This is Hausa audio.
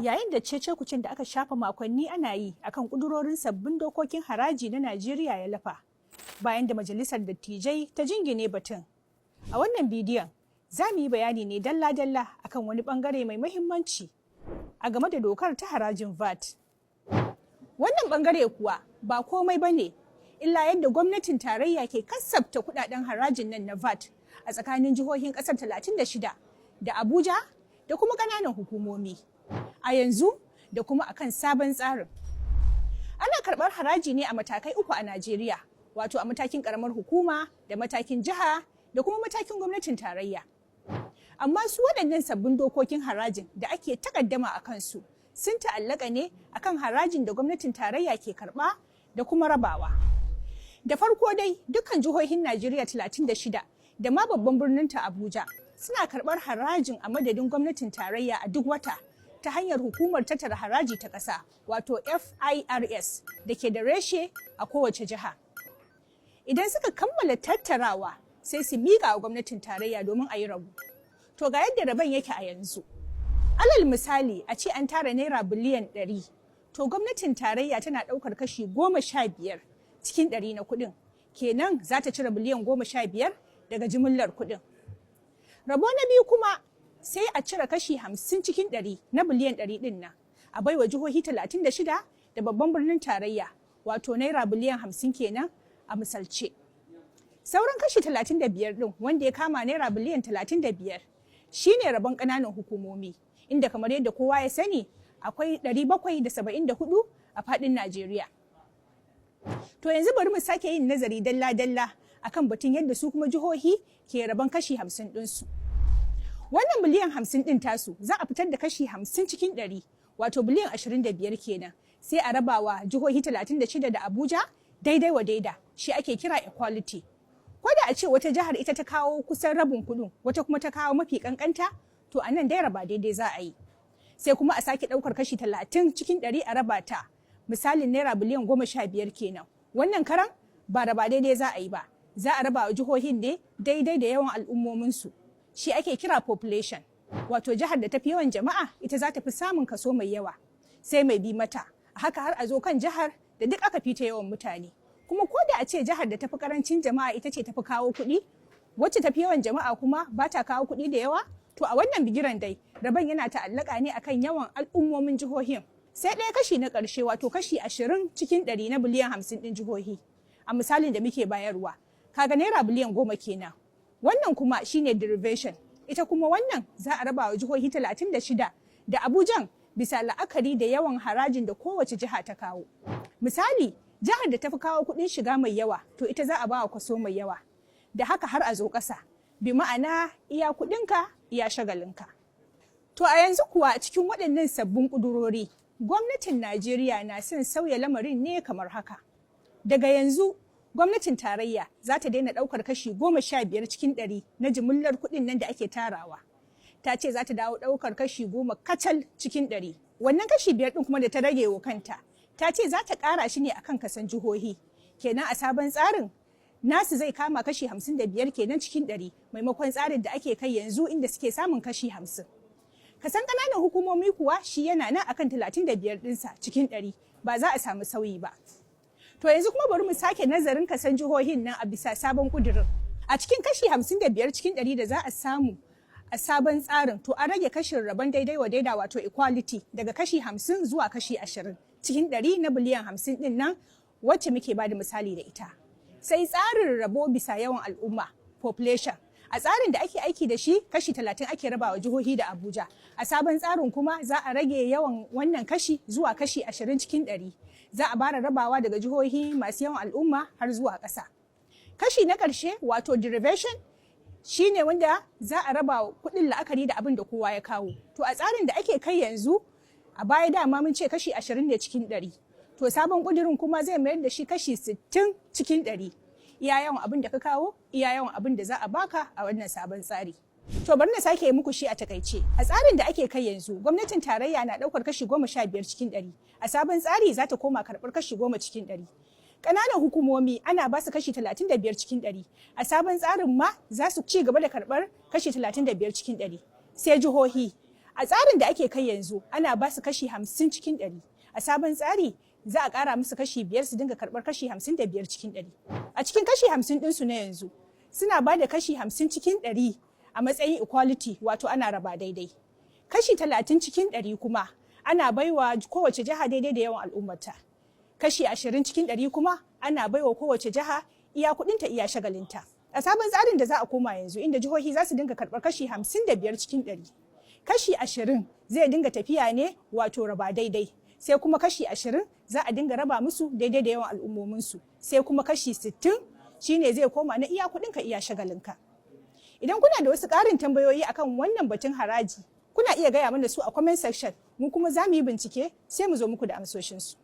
Yayin da cece-kucen da aka shafa makonni ana yi akan kudurorin sabbin dokokin haraji na Najeriya ya lafa, bayan da Majalisar Dattijai ta jingine batun. A wannan bidiyon, za mu yi bayani ne dalla-dalla akan wani bangare mai mahimmanci a game da dokar ta harajin VAT. Wannan bangare kuwa ba komai ba ne illa yadda gwamnatin tarayya ke kasafta kudaden harajin nan na VAT a tsakanin jihohin kasar 36 da Abuja da kuma ƙananan hukumomi. A yanzu da kuma akan sabon tsarin. Ana karɓar haraji ne a matakai uku a Najeriya, wato a matakin ƙaramar hukuma da matakin jiha da kuma matakin gwamnatin tarayya. Amma su waɗannan sabbin dokokin harajin da ake takaddama a kansu sun ta'allaka ne akan harajin da gwamnatin tarayya ke karɓa da kuma rabawa. Da farko dai, dukkan jihohin Najeriya 36 da ma babban birnin ta Abuja suna karɓar harajin a madadin gwamnatin tarayya a duk wata ta hanyar hukumar tattara haraji ta ƙasa, wato FIRS, da ke da reshe a kowace jiha. Idan suka kammala tattarawa, sai su miƙa wa gwamnatin tarayya domin a yi rabo. To, ga yadda rabon yake a yanzu. Alal misali, a ce an tara naira biliyan 100, to gwamnatin tarayya tana ɗaukar kashi 15% na kuɗin. Kenan za ta cire biliyan 15 daga jimillar kuɗin. Rabo na biyu kuma, sai a cire kashi 50% na biliyan 100 ɗin nan a baiwa jihohi 36 da babban birnin tarayya, wato naira biliyan 50 kenan a misalce. Sauran kashi 35 ɗin, wanda ya kama naira biliyan 35, shine rabon ƙananan hukumomi, inda kamar yadda kowa ya sani akwai 774 a faɗin Najeriya. To, yanzu bari mu sake yin nazari dalla-dalla akan batun yadda su kuma jihohi ke rabon kashi 50 ɗinsu. Wannan biliyan 50 ɗin tasu, za a fitar da kashi 50%, wato biliyan 25 kenan, sai a rabawa jihohi 36 da Abuja daidai wa daida, shi ake kira equality. Ko da a ce wata jihar ita ta kawo kusan rabin kuɗin, wata kuma ta kawo mafi kankanta, to a nan dai raba daidai za a yi. Sai kuma a sake ɗaukar kashi 30% a raba ta, misalin naira biliyan 15 kenan. Wannan karan ba raba daidai za a yi ba, za a raba wa jihohin ne daidai da yawan al'ummominsu. Shi ake kira population. Wato jihar da tafi yawan jama'a ita za ta fi samun kaso mai yawa, sai mai bi mata. A haka har a zo kan jihar da duk aka fita yawan mutane. Kuma ko da a ce jihar da tafi karancin jama'a ita ce tafi kawo kuɗi, wacce tafi yawan jama'a kuma ba ta kawo kuɗi da yawa, to a wannan bigiran dai rabon yana ta'allaka ne akan yawan al'ummomin jihohin. Sai ɗaya kashi na ƙarshe, wato kashi 20% na biliyan 50 ɗin jihohi. A misalin da muke bayarwa, kaga naira biliyan 10 kenan. Wannan kuma shine derivation. Ita kuma wannan za a raba wa jihohi 36 da Abujan bisa la'akari da yawan harajin da kowace jiha ta kawo. Misali, jihar da ta fi kawo kuɗin shiga mai yawa, to ita za a ba wa kaso mai yawa. Da haka har a zo ƙasa. Bi ma'ana, iya kuɗinka, iya shagalinka. To, a yanzu kuwa cikin waɗannan sabbin ƙudurori, gwamnatin Najeriya na son sauya lamarin ne kamar haka. Daga yanzu, gwamnatin tarayya za ta daina ɗaukar kashi 15% na jimillar kuɗin nan da ake tarawa. Ta ce za ta dawo ɗaukar kashi 10 kacal cikin ɗari. Wannan kashi 5 ɗin kuma da ta rage wa kanta, ta ce za ta ƙara shi ne akan kasan jihohi. Kenan a sabon tsarin, nasu zai kama kashi 55 kenan cikin ɗari, maimakon tsarin da ake kai yanzu inda suke samun kashi 50. Kasan ƙananan hukumomi kuwa shi yana nan akan 35 ɗinsa cikin ɗari, ba za a samu sauyi ba. To, yanzu kuma bari mu sake nazarin kasan jihohin nan a bisa sabon ƙudurin. A cikin kashi 55% da za a samu a sabon tsarin, to an rage kashin rabon daidai wa daida, wato equality, daga kashi 50 zuwa kashi 20% na biliyan 50 ɗin nan wacce muke bada misali da ita. Sai tsarin rabo bisa yawan al'umma, population. A tsarin da ake aiki da shi, kashi 30 ake rabawa jihohi da Abuja. A sabon tsarin kuma za a rage yawan wannan kashi zuwa kashi 20%. Za a bara rabawa daga jihohi masu yawan al'umma har zuwa ƙasa. Kashi na ƙarshe, wato derivation, shine wanda za a raba kuɗin la'akari da abin da kowa ya kawo. To, a tsarin da ake kai yanzu, a baya dama mun ce kashi 20 ne cikin ɗari. To, sabon ƙudurin kuma zai mayar da shi kashi 60%. Iya yawan abin da ka kawo, iya yawan abin da za a baka a wannan sabon tsari. To, bari na sake yi muku shi a takaice. A tsarin da ake kai yanzu, gwamnatin tarayya na ɗaukar kashi 15%. A sabon tsari za ta koma karɓar kashi 10%. Ƙananan hukumomi ana ba su kashi 35%. A sabon tsarin ma za su ci gaba da karɓar kashi 35%. Sai jihohi. A tsarin da ake kai yanzu, ana ba su kashi 50 cikin 100. A sabon tsari, za a ƙara musu kashi 5, su dinga karɓar kashi 55 cikin 100. A cikin kashi 50 ɗinsu na yanzu, suna ba da kashi 50 cikin 100 a matsayin equality, wato ana raba daidai. Kashi 30 cikin 100 kuma ana baiwa kowace jiha daidai da yawan al'ummarta. Kashi 20 cikin 100 kuma ana baiwa kowace jiha iya kuɗinta, iya shagalinta. A sabon tsarin da za a koma yanzu, inda jihohi za su dinga karɓar kashi 55 cikin 100, kashi 20 zai dinga tafiya ne, wato raba daidai, sai kuma kashi 20 za a dinga raba musu daidai da yawan al'ummominsu, sai kuma kashi 60 shine zai koma na iya kuɗinka, iya shagalinka. Idan kuna da wasu ƙarin tambayoyi akan wannan batun haraji, kuna iya gaya mana su a comment section, mu kuma za mu yi bincike, sai mu zo muku da amsoshinsu.